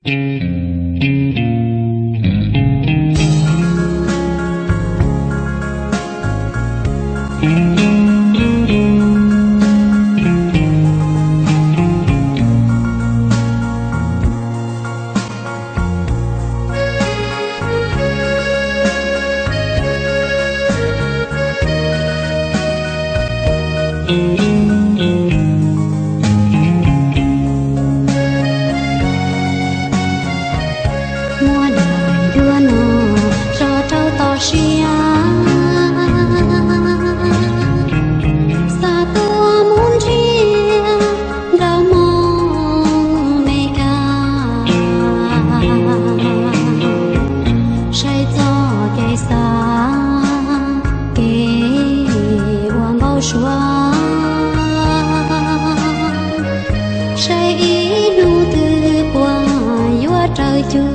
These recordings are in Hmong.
Muab daim duab no tso rau toj siab, xa tuaj mus nrhiav nraum moos Mes Kas, saib txoj kev xav kev ua npau suav, saib ib hnub twg puas yuav raws cuag.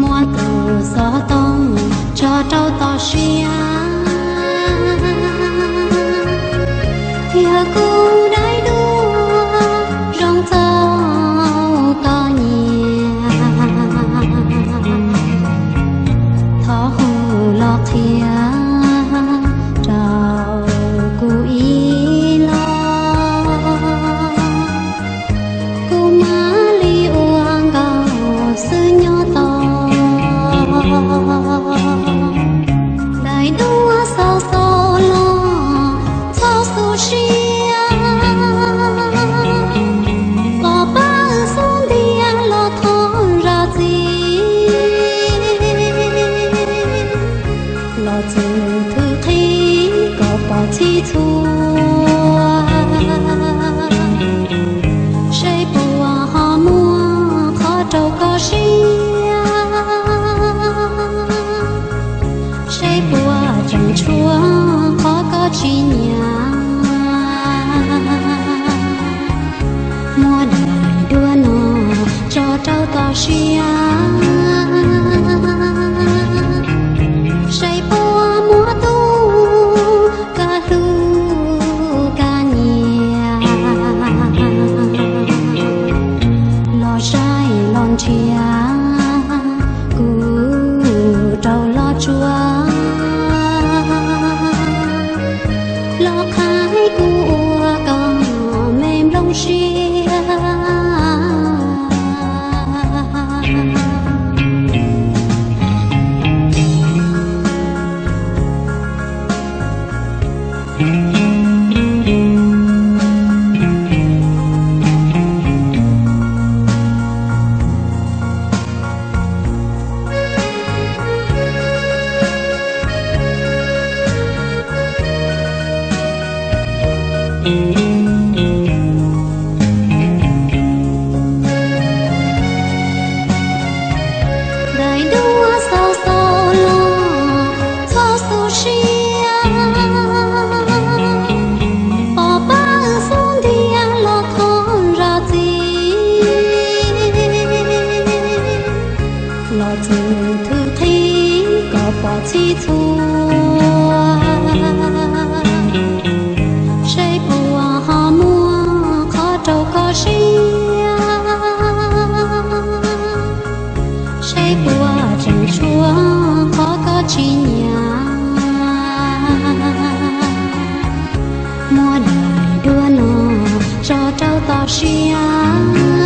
Muab tus xov tooj tso rau toj siab, yog kuv daim duab zoo txaus koj nyiam, thov hu los qhia rau kuv ib los, kuv mam li ua nkaus xwb nyob tos. Daim duab xaus xaus los txhob tu siab, pom pab wb xub ntiag los thov zam txim. Los txog thwv qhib kom pom txhij txhua, saib puas ho muaj qhov rau koj siab, saib puas tseem tshuav qhov koj tsis nyiam. Muab daim duab no tso rau toj siab, saib puas muaj tus koj hlub koj nyiam, los saib los nrhiav kuv rau los tsuas, los qhaib kuv ua koj me nplooj siab. Daim duab xaus xaus los txhob tu siab, pom pab wb xub ntiag los thov zam txim. Los txog thwv qhib kom pom txhij txhua, saib puas ho muaj qhov rau koj siab, saib puas tseem tshuav qhov koj tsis nyiam. Muab daim duab no tso rau toj siab,